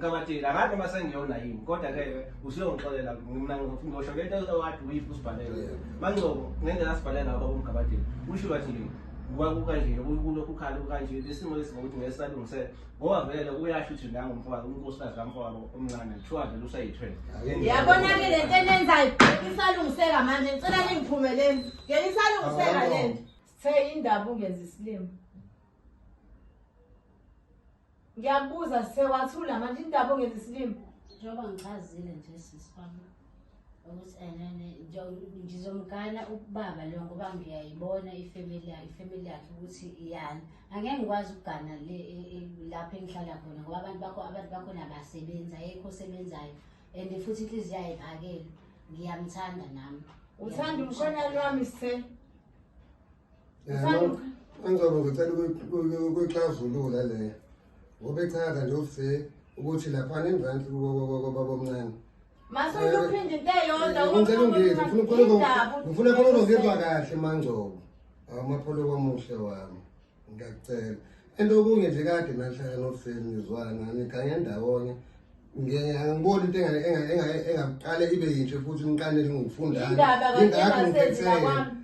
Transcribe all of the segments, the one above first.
Mkabateli angazi noma sengiyona yini kodwa ke usuyongixolela mina ngosho lento okade uyifu usibhalele. Mangcobo ngendlela asibhalele ngayo baba uMgabateli. Usho wathi nje kuba kukanje kulokhu ukhala kukanje lesimo lesi ngokuthi ngeke salungisele ngoba vele uyasho ukuthi nangu umfowabo unkosikazi kamfowabo omncane kuthiwa vele usayithwele. Yabona-ke le nto enenzayo isalungiseka manje ngicela ningiphumeleni ngeke isalungiseka le nto. Sithe indaba ungenza isilima. Ngiyakubuza sithe wathula manje indaba ongenza isilima. Njengoba ngichazile nje sisi wami ukuthi enene ngizomgana ubaba lo ngoba ngiyayibona ifamily yakhe ifamily yakhe ukuthi iyani angeke ngikwazi ukugana le e, e, lapho engihlala khona ngoba abantu bakho abantu bakhona abasebenzi ayekho osebenzayo and futhi inhliziyo ayiphakele ngiyamthanda nami Uthanda umshanyana wami sithe. Angizobe ngicela ukuyixazulula le ngoba echaza nje ufise ukuthi laphana emzansi kwababomncane Mase uphinde into eyodwa ngicela ungizwe ngifuna khona uzongizwa kahle mangcobo amapholo kwamuhle wami ngiyakucela and okunye nje kade nahlala nofeni nizwana nigange ndawonye angiboni into engakuqale ibe yinhle futhi niqale ngokufundana ingakho ngikhethe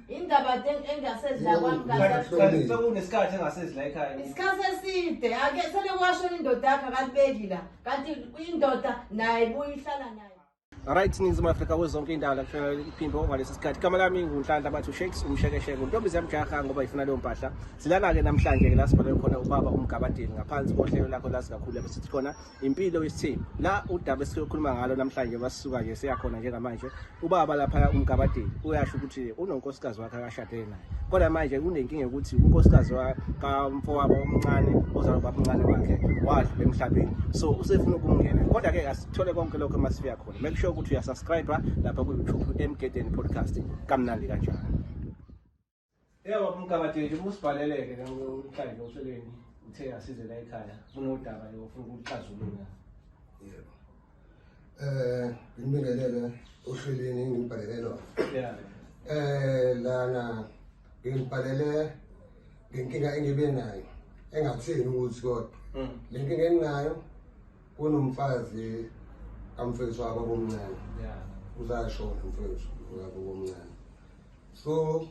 indaba engasezila kwami sekunesikhathi engasezila ekhaya isikhathi eside ake sele kwashona indoda yakhe akalibeki la kanti indoda naye ibuye ihlala naye Right Ningizimu Afrika kuzonke indawo la kuhlala iphimbo ngalesi sikhathi. Igama lami nguNhlanhla Bathu Shakes umshekesheke untombi ziyamjaha ngoba ifuna leyo mpahla. Silana ke namhlanje ke la sibhalwe khona ubaba uMgabadeli ngaphansi kohlelo lakho lazi kakhulu lapho sithi khona impilo yesithembu. La udaba esikhuluma ngalo namhlanje basuka nje siyakhona njengamanje. Ubaba lapha uMgabadeli uyasho ukuthi unonkosikazi wakhe akashadele naye. Kodwa manje kunenkinga yokuthi unkosikazi kamfowabo omncane ozalwa ubaba omncane wakhe wadlula emhlabeni. So usefuna ukumngena. Kodwa ke Thole konke lokho uma sifika khona. Make sure ukuthi uyasubscribe lapha ku-YouTube Emgedeni Podcast kamnandi kanjalo. Yebo umgabadeli usibhaleleke namhlanje ohlelweni uthe asize la ekhaya kunodaba nje ofuna ukuxazulula. Yebo. Ngibingelele ohlelweni ngibhalele lona. Yeah. Lana ngibhalele ngenkinga engibe nayo engathini ukuthi kodwa le nkinga enginayo kunomfazi kamfethu wabo bomncane yeah uzashona mfethu wabo bomncane so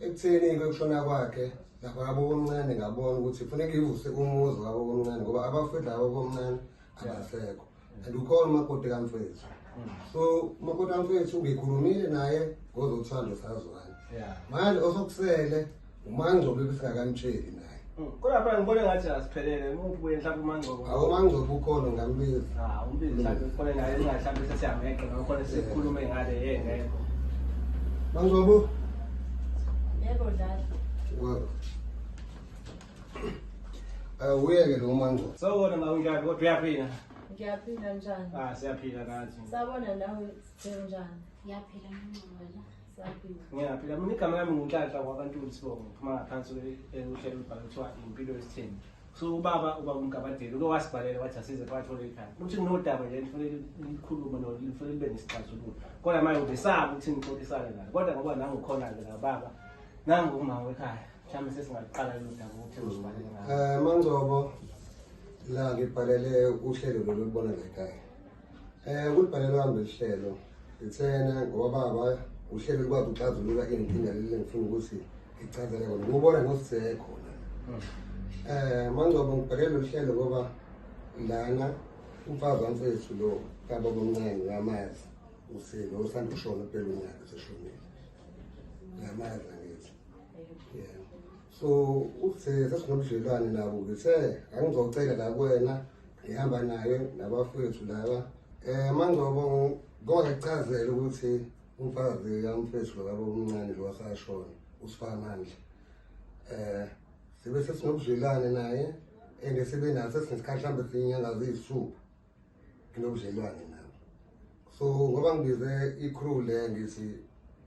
ekutheni ke kushona kwakhe lapha abo bomncane ngabona ukuthi kufuneka ivuse umuzi wabo bomncane ngoba abafethu labo bomncane abasekho and ukhona umakoti kamfethu so umakoti kamfethu ngikhulumile naye ngozothando sazwana yeah manje osokusele umangcobo ebesingakamtsheli naye Kodwa phela ngibone ngathi asiphelele muphi kuye mhlawumbe uMangcobo. Awu uMangcobo ukhona ngambiza. Ah umbizi mhlawumbe ukhona naye mhlawumbe sesiyameqa noma khona sikhulume ngale yengekho. Mangcobo. Yebo dlala. Wa. Uyeke lo Mangcobo. Sawubona ma unjani kodwa uyaphila? Ngiyaphila njani? Ah siyaphila nathi. Sabona nawe sithe unjani? Ngiyaphila mncane wena. Saphila. Ngiyaphila. Mina igama lami nguNhlanhla wakwaNtuli Sibongo. Ngiphuma ngaphansi uhlelo olubhalwe kuthiwa impilo yesithembu. So ubaba ubaba uMgabadeli uke wasibhalela wathi asize phakathi ekhaya. Uthi kunodaba nje nifanele nikhulume no nifanele nibe nesixazululo. Kodwa manje ubesaba ukuthi nixoxisane naye. Kodwa ngoba nangu khona-ke la baba nangu umama wekhaya. Mhlawumbe sesingaqala lolu daba ukuthi usibhalele ngalo. Mangcobo la ngibhalele uhlelo lolu olubona la ekhaya. Kulibhalele wami lolu hlelo ngithena ngoba baba uhlelo lukwazi ukuxazulula iy'nkinga leli engifuna ukuthi ngichazele kona ngubona ngosithe khona. Mangcobo ngibhalele lolu hlelo ngoba lana umfazi wamfethu lo kababa omncane uyamazi usile osanda kushona kuphela unyaka seshonile. Uyamazi angithi. Yeah. So uthe sesinobudlelwane nabo ngithe angizocela la kuwena ngihamba naye nabafowethu laba Mangcobo ngoba ngikuchazele ukuthi umfazi kamfethu lo baba omncane lo wasashona uSiphamandla sibe sesinobudlelwane naye and sibe naso sesinesikhathi mhlawumbe siyinyanga ziyisithupha nginobudlelwane nabo so ngoba ngibize i-crew le ngithi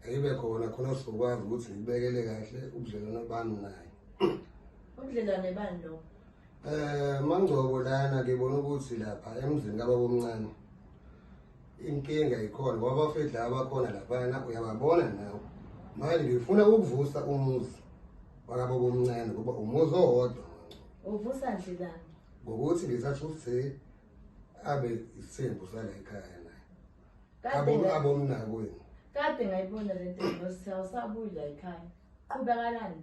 ayibe khona khona sizokwazi ukuthi ngibekele kahle ubudlelwane bami naye Ubudlelwane bani lo? Mangcobo lana ngibona ukuthi lapha emzini kababa omncane inkinga ikhona ngoba abafethu laba abakhona laphana uyababona nawe manje ngifuna ukuvusa umuzi wakababa omncane ngoba umuzi owodwa Uvusa ndlelani? ngokuthi ngithatha ukuthi Abe isithembu sala ekhaya naye. Abomnakwenu. Kade ngayibona le nto noSithe awusabuyi la ekhaya. Qhubekalani?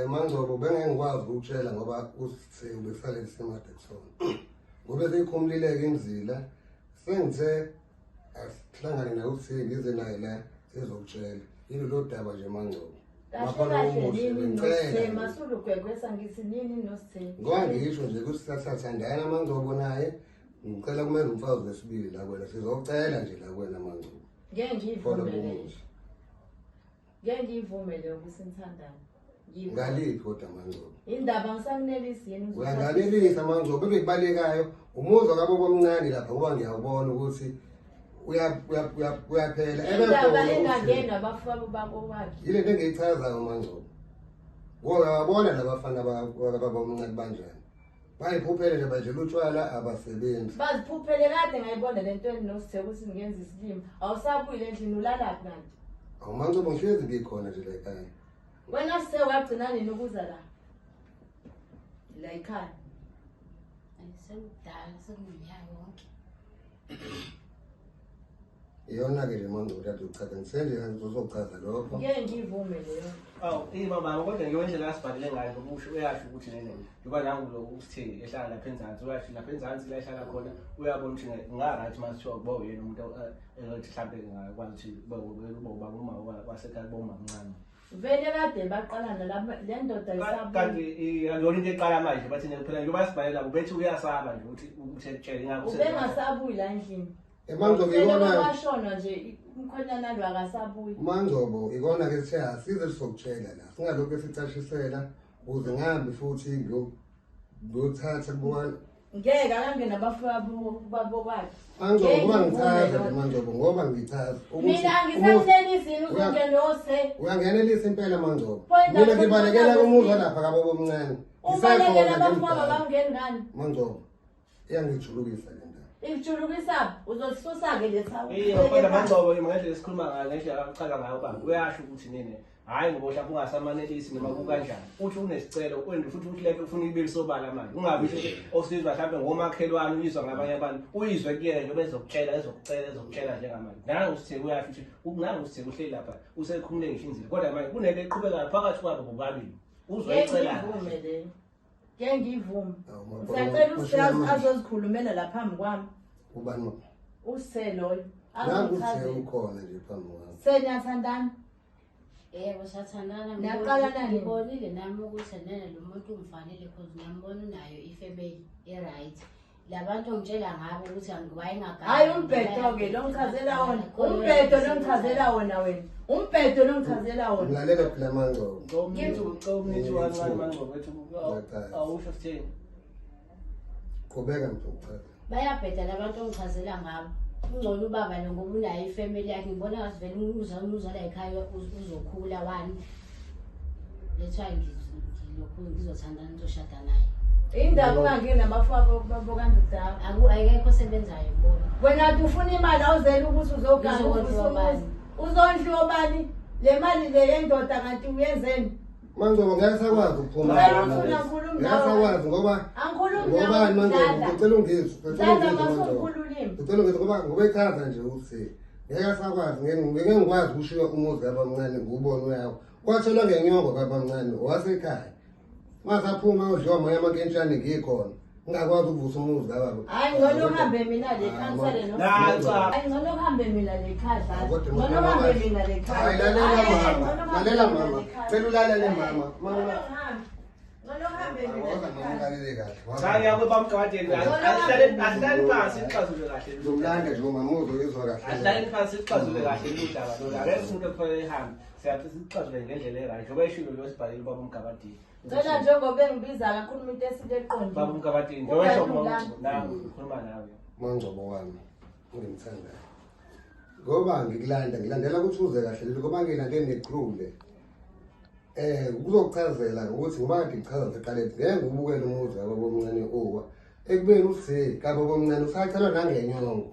MaNgcobo bengeke ngikwazi ukukutshela ngoba uSithe ubesale eseMadexon. Ngoba seyikhumulileke imizila sengithe asihlangane naye uSithe ngize naye la sizokutshela. Yilolo daba nje MaNgcobo. Kahle kahle nini noSithe masulugwegwesa ngithi nini noSithe. Ngoba ngisho nje ukuthi sasathandana MaNgcobo naye ngicela kumenza umfazi wesibili la kwena sizocela nje la kwena MaNgcobo. Ngeke ngiyivumele. Ngeke ngiyivumele ukuthi nithandane. Ngaliphi kodwa MaNgcobo? Indaba ngisakunelisi yini? Uyanganelisa MaNgcobo ebekubalekayo umuzwa kababa omncane lapha ngoba ngiyawubona ukuthi uyaphela. Indaba engangeni abafowabo bakowakhe. Yile nto engiyichazayo MaNgcobo. Ngoba uyabona labafana bakababa omncane banjani. Bayiphuphele nje badlela utshwala abasebenzi. Baziphuphele kade ngayibona le nto enoSithe ukuthi ngenza isilima. Awusabuyile endlini ulalaphi kanti? Awu MaNgcobo ngihlezi ngikhona nje la ekhaya. Wena Sithe wagcina nini ukuza la? La ekhaya. Sekudala sekunomnyaka wonke. Iyona-ke nje MaNgcobo kade uchaza ngisenje ngizochaza lokho. Ngeke ngiyivume leyo. Awu, mama kodwa nje indlela asibhalele ngayo ngokusho uyasho ukuthi nene njengoba nangu lo uSithe ehlala lapha enzansi uyasho lapha enzansi la ehlala khona uyabona ukuthi nga-right uma kuthiwa kuba uyena umuntu ethi mhlampe ngakwazi ukuthi ube ubaba uma wasekhaya kuba umamncane. Vele kade baqala nalapha le ndoda isabuya. Kanti akuyona into eqala manje bathi phela njengoba sibhalela ubethi uyasaba nje ukuthi ukuthi ekutshele ingakho Ubengasabuyi la endlini. MaNgcobo ikona washona nje umkhonyana lo akasabuyi. MaNgcobo ikona ke sithe asize sizokutshela la. Singalokhu esicashisela ukuze ngihambe futhi ngiyothatha kubuka Ngeke akangena abafowabo babo kwakhe. MaNgcobo ngoba ngichaza nje MaNgcobo ngoba ngichaza ukuthi Mina angisakunelisi yini uzongena ose. Uyangenelisa impela MaNgcobo. Mina ngibalekela umuzi lapha kababa omncane. Ubalekela abafowabo bangeni ngani? MaNgcobo iyangijulukisa le ndaba. Ikujulukisa uzosisusa-ke le thawu. Kodwa MaNgcobo ngendlela esikhuluma ngayo ngendlela achaza ngayo ubaba uyasho ukuthi nene hhayi ngoba mhlawumbe ungasamanelisi noma kukanjani uthi unesicelo and futhi uthi lento ufuna ibe sobala manje ungabi osizwa mhlawumbe ngomakhelwane uyizwa ngabanye abantu uyizwe kuyena njengoba ezokutshela ezokucela ezokutshela njengamanje nangu uSithe uyasho ukuthi nangu uSithe uhleli lapha usekhumule ngisho inzilo kodwa manje kunento eqhubekayo phakathi kwabo bobabili uzoyicela Ngeke ngiyivume. Ngisacela uSithe azozikhulumela la phambi kwami. Ubani? USithe loyo. Nangu uSithe ukhona nje phambi kwami. Sithe niyathandana? Yebo sathandana. Naqala nani? Ngibonile nami ukuthi nene lo muntu ungifanele cause ngiyambona unayo ifamily e-right. Labantu ongitshela ngabo ukuthi wayengagani. Hayi umbhedo-ke lo ngichazela wona. Umbhedo lo ngichazela wona wena. Umbhedo lo ngichazela wona. Ngilalela phela MaNgcobo. Awusho sitheni? Qhubeka mfowethu. Bayabheda labantu ongichazela ngabo. Ungcono ubaba lo ngoba unayo ifamily yakhe ngibona ngathi vele umzala ekhaya uzokhula one. That's why ngilokhu ngizothandana ngizoshada naye. Indaba ungangeni nabafowabo babo kandodaba. Akekho osebenzayo kubona. Wena uthi ufuna imali awuzeli ukuthi uzoganga Uzondliwa bani? Uzondliwa bani? Le mali le yendoda kanti uyenzeni? MaNgcobo ngeke sakwazi ukuphuma. Ngicela ufuna ngikhulume Ngeke sakwazi ngoba Angikhulumi ngoba MaNgcobo ngicela ungizwe. Dlala masukhulu ulimi. Ngicela ungizwe ngoba echaza nje ukuthi ngeke sakwazi ngeke ngikwazi ukushiya umuzi kabamncane ngiwubone uyawo. Kwathelwa ngenyongo kabamncane wasekhaya. Masaphuma udliwa moya amankentshane ngikhona. Ngingakwazi ukuvusa umuzi kababa. Hayi ngcono uhambe mina le khansele no. Hayi ngcono uhambe mina le khadla. Ngcono uhambe mina le khadla. Hayi lalela mama. Lalela mama. Cela ulalele mama. Mama. Ngcono uhambe mina. Woza mama ulalele kahle. Cha ngiyakubamba mgabadeni asihlale phansi sixazulule kahle. Ngizomlanda nje umama uzoyizwa kahle. Asihlale phansi sixazulule kahle lolu daba lolu. Akekho umuntu okufanele ehambe. Siyathi sixazulule ngendlela e-right. Njengoba eshilo lo sibhalile ubaba uMgabadini. Ngicela njengoba engibiza kakhuluma into esile eqondile. Baba uMgabadini njengoba esho nawe ngikhuluma nawe. MaNgcobo wami engimthandayo. Ngoba ngikulanda ngilandela ukuthi uze kahle ngoba ngilande ne-crew le. Kuzokuchazela ukuthi ngoba kade ngichaza ngiseqaleni ngeke ngiwubukele umuzi kababa omncane uwa. Ekubeni uSithe kababa omncane usachelwa nangenyongo.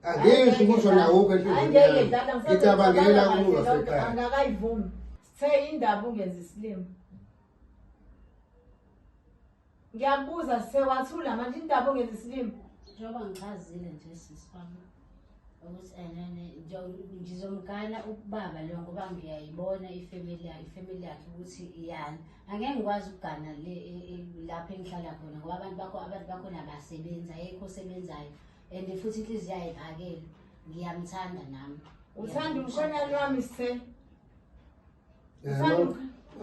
Angisho ukuthi wena awukho enhliziyweni. Ngicabangela umuzi wasekhaya. Angakayivumi. Sithe indaba ungenza isilima. Ngiyakubuza Sithe wathula manje indaba ungenza isilima. Njengoba ngichazile nje sisi wami ukuthi enene ngizomgana ubaba lo ngoba ngiyayibona ifamily yakhe, ifamily yakhe ukuthi iyani. Angeke ngikwazi ukugana le lapho engihlala khona ngoba abantu bakhona abasebenzi, ayekho osebenzayo and futhi inhliziyo ayiphakele. Ngiyamthanda nami. Uthanda umshanyana wami Sithe.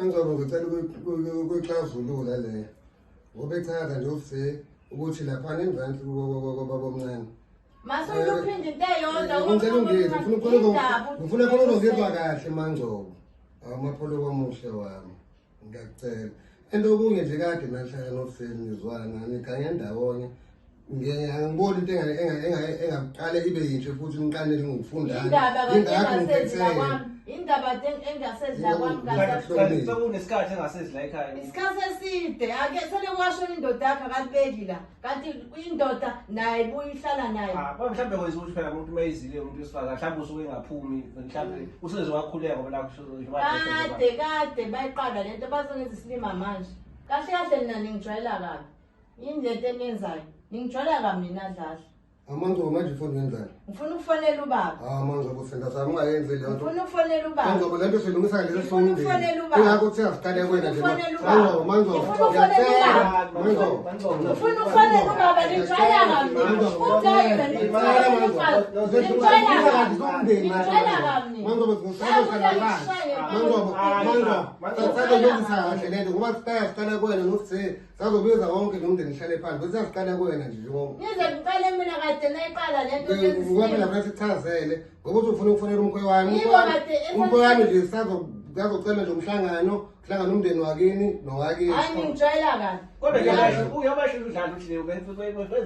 Angizobe ngicela ukuyixazulula le ngoba echaza nje ufise ukuthi laphana emzansi kwababa omncane. Mase uphinde into eyodwa. Ngicela ungizwe, ngifuna khona uzongizwa kahle MaNgcobo. Awumapholo kwamuhle wami. Ngiyakucela. And okunye nje kade nahlala nofeni nizwana nigange ndawonye. Angiboni into engaqale ibe yinhle futhi niqale ngokufundana. Indaba kade engasezila kwami. Indaba engasezila kwami kahle. Sekunesikhathi engasezila ekhaya. Isikhathi eside ake sele kwashona indoda yakhe akalibeki la. Kanti indoda naye ibuye ihlala naye. Ah, kodwa mhlawumbe kwenza ukuthi phela umuntu mayizile umuntu wesifazane mhlawumbe usuke engaphumi mhlawumbe useze wakhuleka ngoba nakho Kade kade bayiqala lento bazongenza isilima manje. Kahle kahle nina ningijwayela kabi. Yini lento eniyenzayo? Ningijwayela kabi nina Dladla. AmaNgcobo manje ufuna wenzani? Ngifuna ukufonela ubaba. Ah, MaNgcobo senda sami ungayenzi leyo nto. Ngifuna ukufonela ubaba. MaNgcobo lento silungisa lento Ngifuna ukufonela ubaba. Ingakho kuthiwa siqale kuwena nje. Ngifuna ukufonela ubaba. MaNgcobo, MaNgcobo. Ngifuna ukufonela ubaba. MaNgcobo. Ngifuna ukufonela ubaba ningijwayela kabi. Ungeke ningijwayela kabi. Ningijwayela kabi. Ningijwayela kabi. MaNgcobo sizohlala phansi. MaNgcobo, MaNgcobo. Sicela ulungisa kahle lento ngoba siqale kuwena nokuthi sazobiza wonke nomndeni ihlale phansi. Bese siqale kuwena nje njengoba. Nize ngiqale mina kade nayiqala lento Ngoba phela phela sichazele ngoba uthi ufuna ukufonela umkhwe wami. Yiko kade Umkhwe wami nje sazocela nje umhlangano, kuhlangana umndeni wakini nowakini. Hayi ningijwayela kabi. Kodwa nje uyabasho udlala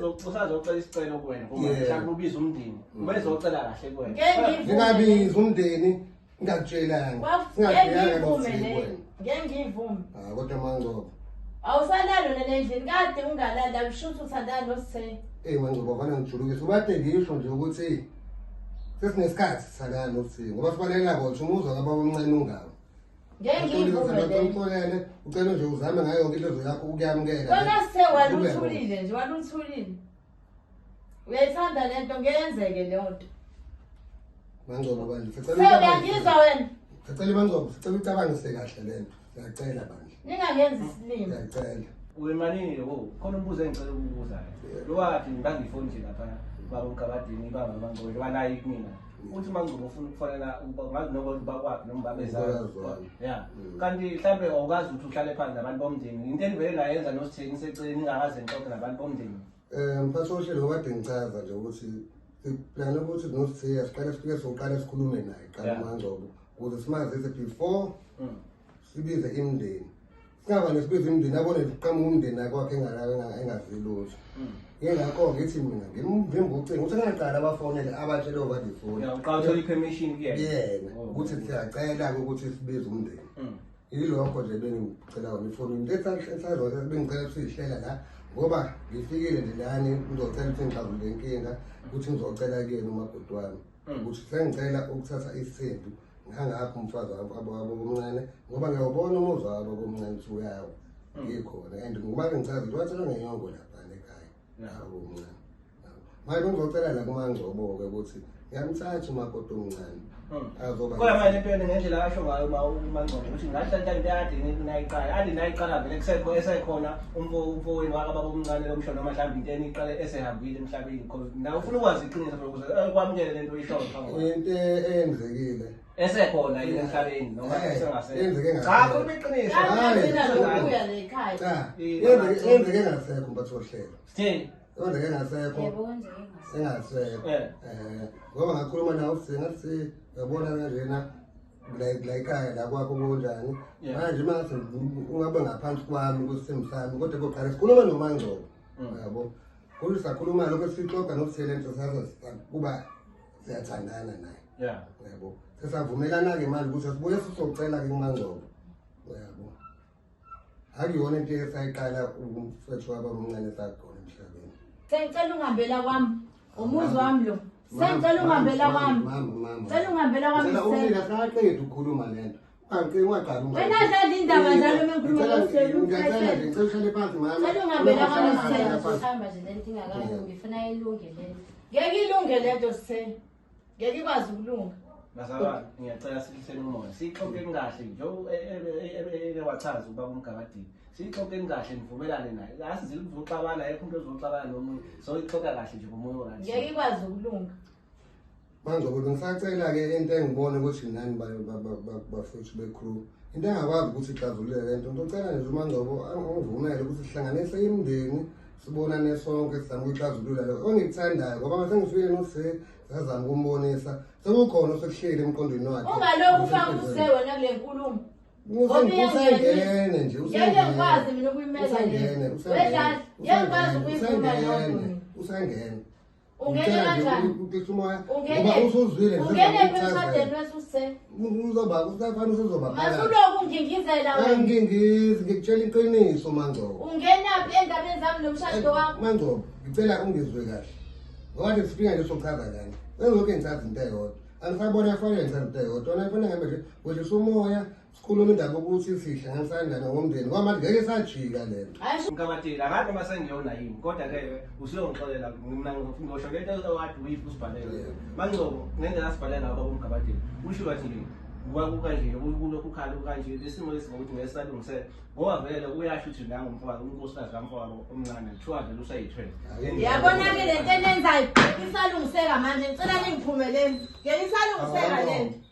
ukuthi usazocela isicelo kuwena ngoba Yeah. mhlawumbe ubiza umndeni ubezocela kahle kuwena. Ngeke ngivume. Ngingabizi umndeni ngingakutshelanga. Ngeke Singajiyanga ngivume nokuthi le. kuwena. Ngeke ngivume. Ah, kodwa MaNgcobo. Awusalali wena endlini kade ungalali akusho ukuthi uthandana noSithe. Eh MaNgcobo afana ngijulukise. Ubade ngisho nje ukuthi sesinesikhathi sithandana nokuthi ngoba sibalela kodwa umuzwa kababa omncane ungawo. Ngeke ngivume le. Uxolele, ucela nje uzame ngayo yonke inhliziyo yakho ukuyamukela. Wena Sithe waluthulile nje waluthulile. Uyayithanda lento ngeyenzeke leyo nto. MaNgcobo bandla, sicela Sithe uyangizwa wena. Sicela MaNgcobo, sicela ucabangise kahle lento. Siyacela bandla. Ningangenzi isilima. Siyacela. Wemanini lo khona umbuzo engicela ukubuza. Lo wathi ngibangifoni nje lapha baba uMgabadini baba MaNgcobo njengoba naye kumina. Uthi MaNgcobo ufuna ukufonela ngazi noma bakwakhe noma babezala. Yeah. Kanti mhlambe awukazi ukuthi uhlale phansi nabantu bomndeni. Into enivele nayenza noSitheni seceleni ningakaze nixoxe nabantu bomndeni. Mphathi wohlelo kade ngichaza nje ukuthi siplane ukuthi noSithiya siqale sifike soqale sikhulume naye qala MaNgcobo ukuze simazise before sibize imindeni. Singaba nesibiza imindeni abone siqhamuka umndeni akwakhe engazi lutho. Yingakho ngithi mina ngimvimba ucingo ukuthi ngaqala abafonele abatshele over the phone. Yeah, uqala uthola i-permission kuyena. Yena ukuthi siyacela ukuthi sibize umndeni. Yilokho nje bengicela wona ifoni. Into bengicela ukuthi siyihlela la ngoba ngifikile nje lani ngizocela ukuthi ngixazulule inkinga ukuthi ngizocela kuyena umakoti wami ukuthi sengicela ukuthatha isithembu ngangakho umfazi wabo omncane ngoba ngiyawubona umuzwa wabo omncane ukuthi uyawo ngikhona and ngoba ngichaza ukuthi wathelwa ngenyongo lapha ekhaya abo omncane. Manje ngizocela la kuMaNgcobo-ke ukuthi ngiyamthatha umakoti omncane azoba Kodwa manje lento yena ngendlela asho ngayo uma uMaNgcobo ukuthi ngahlanta into yakade nayiqala ade nayiqala vele kusekho esekhona umfowenu wakababa omncane lomsho noma mhlawumbe into eniqale esehambile emhlabeni because nawe ufuna ukwazi iqiniso phela ukuze kwamukele lento oyishoyo phambi kwakho. Into eyenzekile Esekhona yini emhlabeni noma esengasekho. Yenzeke Cha, ngasekho. khuluma iqiniso. Hayi. Ngagcina nokubuya lekhaya. Cha, yenzeke ngasekho mphathi wohlelo. Sitheni? Yenzeke ngasekho. Yebo kwenzeke ngasekho. Engasekho. Eh. Ngoba ngakhuluma nawe uthi ngathi uyabona kanjena la ekhaya la kwakho kunjani. Manje mase ungabe ngaphansi kwami kusithembu sami kodwa koqala sikhuluma noMaNgcobo. Yabo. Kodwa sakhuluma lokho sixoxa nokuthele into sasa kuba siyathandana naye. Yeah. Yabo. Sesavumelana ke manje ukuthi sibuye sizocela ke kuMaNgcobo. Yabo. Akuyona into esayiqala umfethu wabo omncane sakhona emhlabeni. Sengicela ungihambela kwami. Umuzi wami lo. Sengicela ungihambela kwami. Mama, mama. Ngicela ungihambela kwami. Ngicela umlilo saqeda ukukhuluma lento. Angike ungaqali. Wena dlala indaba njalo uma ngikhuluma ngoselu. Ngiyacela nje, ngicela uhlale phansi mama. Cela ungabela kwami. Kuhamba nje lento ingakalungi, ifuna ilunge lento. Ngeke ilunge lento sithe. Ngeke ikwazi ukulunga. Bazalwane, ngiyacela sihliseni umoya. Siyixoxeni kahle nje wachaza ubaba uMgabadeli. Siyixoxeni kahle nivumelane naye. Asizile ukuzoxabana, ayekho umuntu ozoxabana nomunye. So ixoxa kahle nje ngomoya o-right. Ngeke ikwazi ukulunga. Manje ngoba ngisacela-ke into engibona ukuthi nani bafethu be-crew, into engakwazi ukuthi ixazulule le nto, ngicela nje uMangcobo angivumele ukuthi sihlanganise imindeni, sibonane sonke, sizame ukuyixazulula lokho engikuthandayo, ngoba mase ngifike noSe sazama ukumbonisa, sekukhona osekuhleli emqondweni wakhe. Ungalokhu ufaka use wena kule nkulumo. Usengene nje. Ngeke ngikwazi mina ukuyimela le. Usengene. Wedlala, ngeke ngikwazi ukuyivuma leyo nto. Usengene. Ungene kanjani? Uqisa umoya. Ungene Ngoba usuzwile nje. Ungene emshadweni wesuse. Uzoba usafana usuzoba. Masuloku ungingizela wena. Angingizi, ngikutshela iqiniso Mangcobo. Ungenaphi endabeni zami nomshado wakho? Mangcobo, ngicela ungizwe kahle. Ngoba nje sifika nje sochaza kanje. Bengizokhe ngichaza into eyodwa. Angisabona kufanele ngichaze into eyodwa. Wena kufanele ngihambe nje wehlisa umoya, sikhulume indaba yokuthi sihlanganisana kanjani ngomndeni. Ngoba manje ngeke sajika le nto. Hayi. Mgabadeli, angazi noma sengiyona yini, kodwa-ke usuyongixolela mina ngosho lento okade uyiphi usibhalele. Mangcobo, ngendlela asibhalele ngayo baba uMgabadeli, usho wathi nje kukanje kulokhu ukhala kanje lesimo lesi ngokuthi ngeke salungisele, ngoba vele uyasho ukuthi nangu umfowabo, unkosikazi kamfowabo omncane kuthiwa vele usayithwele. Yabona-ke le nto enenzayo isalungiseka manje, ngicela ningiphumeleni. Ngeke isalungiseka le nto.